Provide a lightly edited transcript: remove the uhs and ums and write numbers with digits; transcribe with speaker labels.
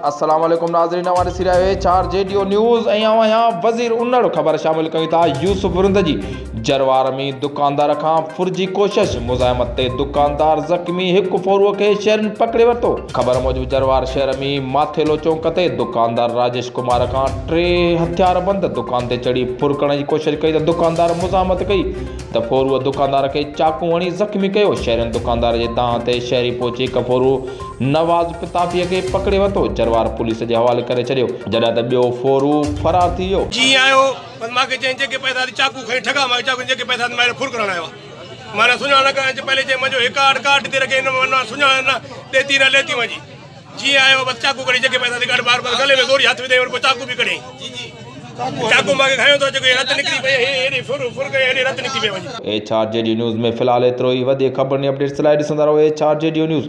Speaker 1: السلام عليڪم ناظرين اوهان ڏسي رهيا آهيو H R G D O news ۽ آئون آهيان وزير انڙ خبر شامل ڪيون ٿا يوسف رند جي جروار ۾ دڪاندار کان ڦر جي ڪوشش مزاحمت تي دڪاندار زخمي هڪ ڦورو کي شهرين پڪڙي ورتو خبر موجب جروار شهر ۾ ماٿيلو چونڪ تي دڪاندار راجيش ڪمار کان ٽي هٿياربند دڪان تي چڙهي ڦر ڪرڻ جي ڪوشش ڪئي ته دڪاندار مزاحمت ڪئي ته ڦوروء دڪاندار کي چاقو هڻي زخمي ڪيو، شهرين دڪاندار جي دانهن تي شهري پهچي هڪ ڦورو نواز پتافيء کي پڪڙي ورتو، جروار پوليس جي حوالي ڪري ڇڏيو، جڏهن ته ٻيو ڦورو فرار ٿي ويو.
Speaker 2: جيئن آيو بس مان کي چيائين جيڪي پئسا اٿئي چاقو کڻي ٺڳا مان کي چاقو جيڪي پئسا اٿئي مان ڦر ڪرڻ آيو آهيان مان سڃاڻ نه ڪرڻ پهلي چيائين منهنجو هي ڪارڊ ڪارڊ تي رکي هن مان سڃاڻ نه ڏيتي نه ليتي مان جي جيئن آيو بس چاقو ڪڍي جيڪي پئسا ٿي ڪڍ بار بار گلي ۾ زوري هٿ وڌائين وري پوء چاقو به ڪڍيائين چاقو مان کي کنيو ٿو جيڪو رت نڪري پئي هي هيڏي ڦر ڦر ڪري هيڏي رت نڪري پئي وڃي.
Speaker 1: H R G D news ۾ في الحال ايترو ئي وڌيڪ خبرن ۽ اپڊيٽس لاء ڏسندا رهو H R G D news.